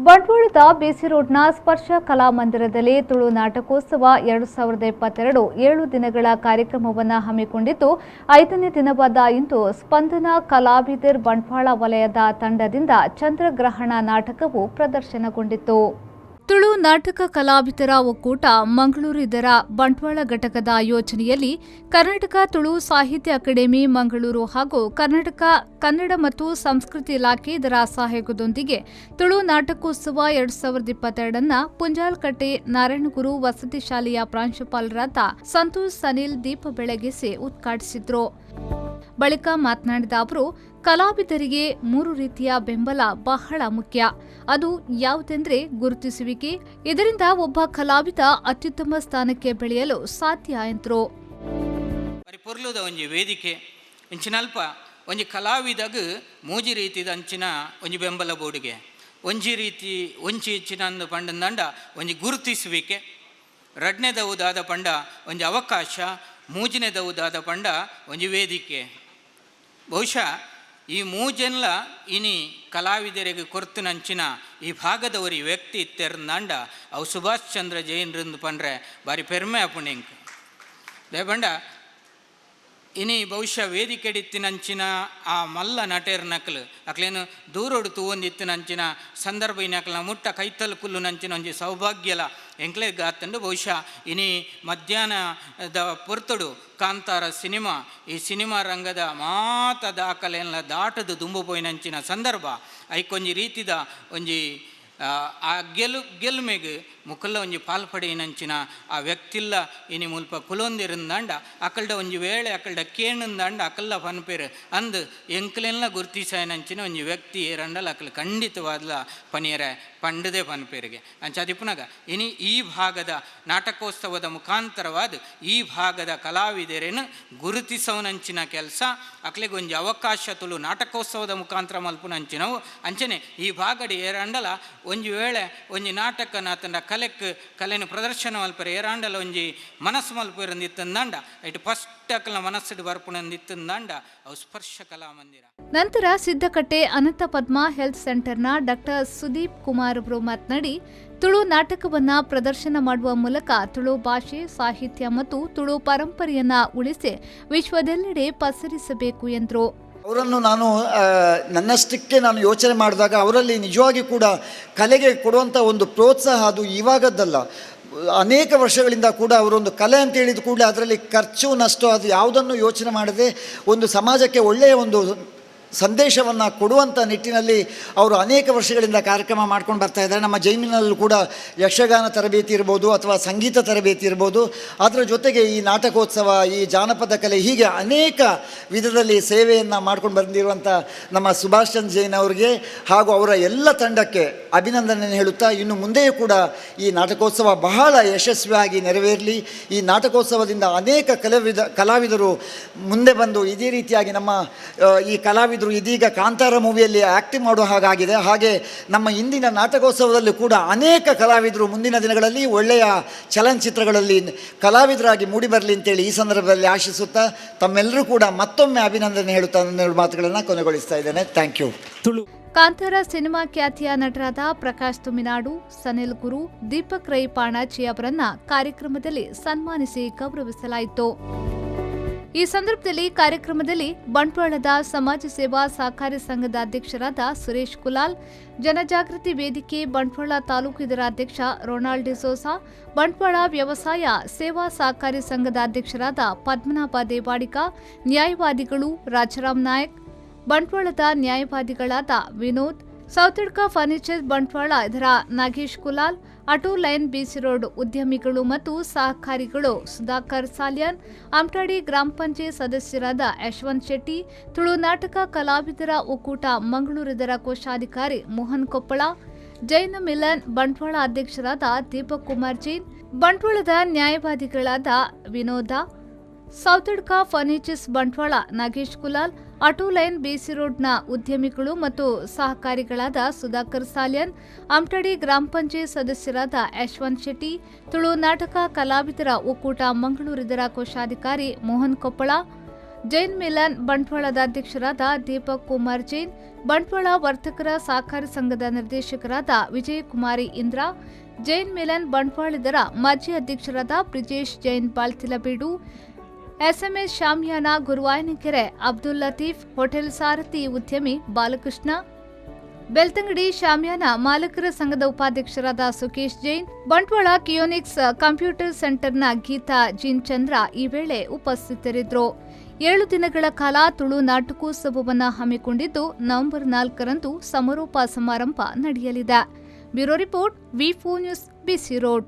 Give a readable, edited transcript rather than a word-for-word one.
ಬಂಟ್ವಾಳದ ಬಿಸಿ ರೋಡ್ನ ಸ್ಪರ್ಶ ಕಲಾಮಂದಿರದಲ್ಲಿ ತುಳು ನಾಟಕೋತ್ಸವ 2022 7 ದಿನಗಳ ಕಾರ್ಯಕ್ರಮವನ್ನು ಹಮ್ಮಿಕೊಂಡಿದ್ದು, 5ನೇ ದಿನವಾದ ಇಂದು ಸ್ಪಂದನ ಕಲಾವಿದರ್ ಬಂಟ್ವಾಳ ವಲಯದ ತಂಡದಿಂದ ಚಂದ್ರಗ್ರಹಣ ನಾಟಕವು ಪ್ರದರ್ಶನಗೊಂಡಿತು. ತುಳು ನಾಟಕ ಕಲಾವಿದರ ಒಕ್ಕೂಟ ಮಂಗಳೂರು ಇದರ ಬಂಟ್ವಾಳ ಘಟಕದ ಯೋಜನೆಯಲ್ಲಿ ಕರ್ನಾಟಕ ತುಳು ಸಾಹಿತ್ಯ ಅಕಾಡೆಮಿ ಮಂಗಳೂರು ಹಾಗೂ ಕರ್ನಾಟಕ ಕನ್ನಡ ಮತ್ತು ಸಂಸ್ಕೃತಿ ಇಲಾಖೆ ಇದರ ಸಹಯೋಗದೊಂದಿಗೆ ತುಳು ನಾಟಕೋತ್ಸವ 2022 ಪುಂಜಾಲಕಟ್ಟೆ ನಾರಾಯಣಗುರು ವಸತಿ ಶಾಲೆಯ ಪ್ರಾಂಶುಪಾಲರಾದ ಸಂತೋಷ್ ಸನಿಲ್ ದೀಪ ಬೆಳಗಿಸಿ ಉದ್ಘಾಟಿಸಿದರು. ಬಳಿಕ ಮಾತನಾಡಿದ ಅವರು, ಕಲಾವಿದರಿಗೆ 3 ರೀತಿಯ ಬೆಂಬಲ ಬಹಳ ಮುಖ್ಯ. ಅದು ಯಾವುದೆಂದರೆ ಗುರುತಿಸುವಿಕೆ. ಇದರಿಂದ ಒಬ್ಬ ಕಲಾವಿದ ಅತ್ಯುತ್ತಮ ಸ್ಥಾನಕ್ಕೆ ಬೆಳೆಯಲು ಸಾಧ್ಯ ಎಂದರು. ಪರಿಪೂರ್ಣದ ಒಂಜಿ ವೇದಿಕೆ ಇಂಚಿನಲ್ಪ ಒಂಜಿ ಕಲಾವಿದಗ ಮೂಜಿ ರೀತಿದ ಅಂಚಿನ ಒಂಜಿ ಬೆಂಬಲ ಬೋಡಿಗೆ ಒಂಜಿ ರೀತಿ ಒಂಜಿ ಇಂಚಿನ ಅಂದು ಪಂಡಂದಂಡ ಒಂಜಿ ಗುರುತಿಸುವಿಕೆ, ರಡ್ನೆದವುದಾದ ಪಂಡ ಒಂಜಿ ಅವಕಾಶ, ಮೂಜಿನೆದವುದಾದ ಪಂಡ ಒಂಜಿ ವೇದಿಕೆ. ಬಹುಶಃ ಈ ಮೂಜೆನ್ಲ ಇನಿ ಕಲಾವಿದರಿಗೆ ಕೊರ್ತುನಂಚಿನ ಈ ಭಾಗದವರು ಈ ವ್ಯಕ್ತಿ ಇತ್ತೆರ್ನಾಂಡ ಅವು ಸುಭಾಷ್ ಚಂದ್ರ ಜೈನ್ರಂದು ಪಂಡ್ರೆ ಬಾರಿ ಪೆರ್ಮೆ ಅಪುಣಿಂಕ್ ದೇಪಂಡ. ಇನಿ ಬಹುಶಃ ವೇದಿಕೆಡಿತ್ತಿನಂಚಿನ ಆ ಮಲ್ಲ ನಟೇರ್ ನಕಲು ಅಕ್ಲೇನು ದೂರೋಡು ತೂವೊಂದಿತ್ತಿನಂಚಿನ ಸಂದರ್ಭ ಇನಕ್ಲ ಮುಟ್ಟ ಕೈತಲ್ ಕುಲ್ಲು ನಂಚಿನ ಒಂಜಿ ಸೌಭಾಗ್ಯಲ ಎಂಕ್ಲೆ ಗಾತಂಡು. ಬಹುಶಃ ಇನಿ ಮಧ್ಯಾಹ್ನದ ಪೊರ್ತುಡು ಕಾಂತಾರ ಸಿನಿಮಾ ಈ ಸಿನಿಮಾ ರಂಗದ ಮಾತ ದಾಖಲೆಲ್ಲ ದಾಟದು ದುಂಬು ಪೋಯಿನಂಚಿನ ಸಂದರ್ಭ ಐಕೊಂಜಿ ರೀತಿದ ಒಂಜಿ ಆ ಗೆಲುಮೆಗ್ ಮುಕಲ್ಲ ಒಂಜಿ ಪಾಲ್ಪಡೆಯಿನಂಚಿನ ಆ ವ್ಯಕ್ತಿಲ್ಲ ಇನಿ ಮುಲ್ಪ ಕುಲೊಂದಿರಂದಾಂಡ ಅಕಲ್ಡ ಒಂಜಿ ವೇಳೆ ಅಕಲ್ಡ ಕೇಣಂದಾಂಡ ಅಕಲ್ಲ ಪನ್ಪೇರು ಅಂದ್ ಎಂಕ್ಲೆಲ್ಲ ಗುರ್ತಿಸಾಯನಂಚಿನ ಒಂಜಿ ವ್ಯಕ್ತಿ ಏರಂಡಲ ಅಕಲ್ ಖಂಡಿತವಾದ್ಲ ಪನಿಯರ ಪಂಡದೆ ಪನ್ಪೇರಿಗೆ ಅಂಚಾದಿಪ್ಪುನಾಗ ಇನಿ ಈ ಭಾಗದ ನಾಟಕೋತ್ಸವದ ಮುಖಾಂತರವಾದ ಈ ಭಾಗದ ಕಲಾವಿದರೇನು ಗುರುತಿಸವನಂಚಿನ ಕೆಲಸ ಅಕ್ಲೆಗೆ ಒಂಜಿ ಅವಕಾಶ ತುಳು ನಾಟಕೋತ್ಸವದ ಮುಖಾಂತರ ಮಲ್ಪುನಂಚಿನವು. ಅಂಚನೆ ಈ ಭಾಗಡಿ ಏರಂಡಲ ಒಂಜಿ ವೇಳೆ ಒಂಜಿ ನಾಟಕ ನಾತಂಡ ಕಲೆಕ್ ಕಲೆನ ಪ್ರದರ್ಶನ ಮಲ್ಪರೆ ಏರಾಂಡಲ ಒಂಜಿ ಮನಸ್ಸು ಮಲ್ಪುರಂದಿತ್ತಂದಾಂಡ ಇಟ್ಟು ಫಸ್ಟ್ ಅಕಲ್ನ ಮನಸ್ಸಿಡು ಬರ್ಪುನಂದಿತ್ತಂದಾಂಡ ಅವು ಸ್ಪರ್ಶ ಕಲಾಮಂದಿರ. ನಂತರ ಸಿದ್ದಕಟ್ಟೆ ಅನಂತ ಪದ್ಮ ಹೆಲ್ತ್ ಸೆಂಟರ್ನ ಡಾಕ್ಟರ್ ಸುದೀಪ್ ಕುಮಾರ್ ಅವರು ಮಾತನಾಡಿ, ತುಳು ನಾಟಕವನ್ನು ಪ್ರದರ್ಶನ ಮಾಡುವ ಮೂಲಕ ತುಳು ಭಾಷೆ, ಸಾಹಿತ್ಯ ಮತ್ತು ತುಳು ಪರಂಪರೆಯನ್ನ ಉಳಿಸಿ ವಿಶ್ವದೆಲ್ಲೆಡೆ ಪಸರಿಸಬೇಕು ಎಂದರು. ಅವರನ್ನು ನಾನು ನನ್ನಷ್ಟಕ್ಕೆ ನಾನು ಯೋಚನೆ ಮಾಡಿದಾಗ ಅವರಲ್ಲಿ ನಿಜವಾಗಿ ಕೂಡ ಕಲೆಗೆ ಕೊಡುವಂಥ ಒಂದು ಪ್ರೋತ್ಸಾಹ ಅದು ಇವಾಗದ್ದಲ್ಲ, ಅನೇಕ ವರ್ಷಗಳಿಂದ ಕೂಡ ಅವರೊಂದು ಕಲೆ ಅಂತ ಹೇಳಿದ ಕೂಡಲೇ ಅದರಲ್ಲಿ ಖರ್ಚು ನಷ್ಟ ಅದು ಯಾವುದನ್ನು ಯೋಚನೆ ಮಾಡದೆ ಒಂದು ಸಮಾಜಕ್ಕೆ ಒಳ್ಳೆಯ ಒಂದು ಸಂದೇಶವನ್ನು ಕೊಡುವಂಥ ನಿಟ್ಟಿನಲ್ಲಿ ಅವರು ಅನೇಕ ವರ್ಷಗಳಿಂದ ಕಾರ್ಯಕ್ರಮ ಮಾಡ್ಕೊಂಡು ಬರ್ತಾ ಇದ್ದಾರೆ. ನಮ್ಮ ಜೈಮಿನಲ್ಲೂ ಕೂಡ ಯಕ್ಷಗಾನ ತರಬೇತಿ ಇರ್ಬೋದು ಅಥವಾ ಸಂಗೀತ ತರಬೇತಿ ಇರ್ಬೋದು, ಅದರ ಜೊತೆಗೆ ಈ ನಾಟಕೋತ್ಸವ, ಈ ಜಾನಪದ ಕಲೆ, ಹೀಗೆ ಅನೇಕ ವಿಧದಲ್ಲಿ ಸೇವೆಯನ್ನು ಮಾಡ್ಕೊಂಡು ಬಂದಿರುವಂಥ ನಮ್ಮ ಸುಭಾಷ್ ಚಂದ್ರ ಜೈನ್ ಅವರಿಗೆ ಹಾಗೂ ಅವರ ಎಲ್ಲ ತಂಡಕ್ಕೆ ಅಭಿನಂದನೆ ಹೇಳುತ್ತಾ, ಇನ್ನು ಮುಂದೆಯೂ ಕೂಡ ಈ ನಾಟಕೋತ್ಸವ ಬಹಳ ಯಶಸ್ವಿಯಾಗಿ ನೆರವೇರಲಿ. ಈ ನಾಟಕೋತ್ಸವದಿಂದ ಅನೇಕ ಕಲಾವಿದರು ಮುಂದೆ ಬಂದು ಇದೇ ರೀತಿಯಾಗಿ ನಮ್ಮ ಈ ಕಲಾವಿದರು ಇದೀಗ ಕಾಂತಾರ ಮೂವಿಯಲ್ಲಿ ಆ್ಯಕ್ಟಿಂಗ್ ಮಾಡುವ ಹಾಗಾಗಿದೆ. ಹಾಗೆ ನಮ್ಮ ಇಂದಿನ ನಾಟಕೋತ್ಸವದಲ್ಲಿ ಕೂಡ ಅನೇಕ ಕಲಾವಿದರು ಮುಂದಿನ ದಿನಗಳಲ್ಲಿ ಒಳ್ಳೆಯ ಚಲನಚಿತ್ರಗಳಲ್ಲಿ ಕಲಾವಿದರಾಗಿ ಮೂಡಿಬರಲಿ ಅಂತೇಳಿ ಈ ಸಂದರ್ಭದಲ್ಲಿ ಆಶಿಸುತ್ತಾ ತಮ್ಮೆಲ್ಲರೂ ಕೂಡ ಮತ್ತೊಮ್ಮೆ ಅಭಿನಂದನೆ ಹೇಳುತ್ತಾ ನನ್ನ ಮಾತುಗಳನ್ನು ಕೊನೆಗೊಳಿಸ್ತಾ ಇದ್ದೇನೆ. Thank you. Tulu Kantara cinema ಖ್ಯಾತಿಯ ನಟರಾದ ಪ್ರಕಾಶ್ ತುಮಿನಾಡು, ಸನಿಲ್ ಗುರು, ದೀಪಕ್ ರೈ ಪಾಣಾಚಿ ಅವರನ್ನ ಕಾರ್ಯಕ್ರಮದಲ್ಲಿ ಸನ್ಮಾನಿಸಿ ಗೌರವಿಸಲಾಯಿತು. ಈ ಸಂದರ್ಭದಲ್ಲಿ ಕಾರ್ಯಕ್ರಮದಲ್ಲಿ ಬಂಟ್ವಾಳದ ಸಮಾಜ ಸೇವಾ ಸಹಕಾರಿ ಸಂಘದ ಅಧ್ಯಕ್ಷರಾದ ಸುರೇಶ್ ಕುಲಾಲ್, ಜನಜಾಗೃತಿ ವೇದಿಕೆ ಬಂಟ್ವಾಳ ತಾಲೂಕು ಇದರ ಅಧ್ಯಕ್ಷ ರೊನಾಲ್ಡ್ ಡಿಸೋಸಾ, ಬಂಟ್ವಾಳ ವ್ಯವಸಾಯ ಸೇವಾ ಸಹಕಾರಿ ಸಂಘದ ಅಧ್ಯಕ್ಷರಾದ ಪದ್ಮನಾಭ ದೇವಾಡಿಗ, ನ್ಯಾಯವಾದಿಗಳು ರಾಜಾರಾಮ್ ನಾಯಕ್, ಬಂಟ್ವಾಳದ ನ್ಯಾಯವಾದಿಗಳಾದ ವಿನೋದ್, ಸೌತಡ್ಕ ಫರ್ನಿಚರ್ ಬಂಟ್ವಾಳ ಇದರ ನಾಗೇಶ್ ಕುಲಾಲ್, ಆಟೋ ಲೈನ್ ಬಿಸಿ ರೋಡ್ ಉದ್ಯಮಿಗಳು ಮತ್ತು ಸಹಕಾರಿಗಳು ಸುಧಾಕರ್ ಸಾಲ್ಯಾನ್, ಅಮ್ಟಾಡಿ ಗ್ರಾಮ ಪಂಚಾಯತ್ ಸದಸ್ಯರಾದ ಯಶವಂತ್ ಶೆಟ್ಟಿ, ತುಳು ನಾಟಕ ಕಲಾವಿದರ ಒಕ್ಕೂಟ ಮಂಗಳೂರಿದರ ಕೋಶಾಧಿಕಾರಿ ಮೋಹನ್ ಕೊಪ್ಪಳ, ಜೈನ ಮಿಲನ್ ಬಂಟ್ವಾಳ ಅಧ್ಯಕ್ಷರಾದ ದೀಪಕ್ ಕುಮಾರ್ ಜೈನ್, ಬಂಟ್ವಾಳದ ನ್ಯಾಯವಾದಿಗಳಾದ Vinoda, Sowthadka furnitures Bantwal Nagesh Kulal, auto line B C ರೋಡ್ನ ಉದ್ಯಮಿಗಳು ಮತ್ತು ಸಹಕಾರಿಗಳಾದ ಸುಧಾಕರ್ ಸಾಲ್ಯಾನ್, ಅಮ್ಟಡಿ ಗ್ರಾಮ ಪಂಚಾಯತ್ ಸದಸ್ಯರಾದ ಯಶವಂತ್ ಶೆಟ್ಟಿ, ತುಳು ನಾಟಕ ಕಲಾವಿದರ ಒಕ್ಕೂಟ ಮಂಗಳೂರಿದರ ಕೋಶಾಧಿಕಾರಿ ಮೋಹನ್ ಕೊಪ್ಪಳ, ಜೈನ್ ಮಿಲನ್ ಬಂಟ್ವಾಳದ ಅಧ್ಯಕ್ಷರಾದ ದೀಪಕ್ ಕುಮಾರ್ ಜೈನ್, ಬಂಟ್ವಾಳ ವರ್ತಕರ ಸಹಕಾರಿ ಸಂಘದ ನಿರ್ದೇಶಕರಾದ ವಿಜಯಕುಮಾರಿ ಇಂದ್ರ, ಜೈನ್ ಮಿಲನ್ ಬಂಟ್ವಾಳದರ ಮಾಜಿ ಅಧ್ಯಕ್ಷರಾದ ಬ್ರಿಜೇಶ್ ಜೈನ್ ಬಾಳ್ತಿಲಬೀಡು, ಎಸ್ಎಂಎಸ್ ಶಾಮಿಯಾನ ಗುರುವಾಯನಕೆರೆ ಅಬ್ದುಲ್ ಲತೀಫ್, ಹೋಟೆಲ್ ಸಾರಥಿ ಉದ್ಯಮಿ ಬಾಲಕೃಷ್ಣ, ಬೆಳ್ತಂಗಡಿ ಶಾಮಿಯಾನ ಮಾಲಕರ ಸಂಘದ ಉಪಾಧ್ಯಕ್ಷರಾದ ಸುಕೇಶ್ ಜೈನ್, ಬಂಟ್ವಾಳ ಕಿಯೋನಿಕ್ಸ್ ಕಂಪ್ಯೂಟರ್ ಸೆಂಟರ್ನ ಗೀತಾ ಜಿನ್ ಚಂದ್ರ ಈ ವೇಳೆ ಉಪಸ್ಥಿತರಿದ್ದರು. 7 ದಿನಗಳ ಕಾಲ ತುಳು ನಾಟಕೋತ್ಸವವನ್ನು ಹಮ್ಮಿಕೊಂಡಿದ್ದು, ನವೆಂಬರ್ 4ರಂದು ಸಮಾರೋಪ ಸಮಾರಂಭ ನಡೆಯಲಿದೆ. Bureau report, V4 news, BC road.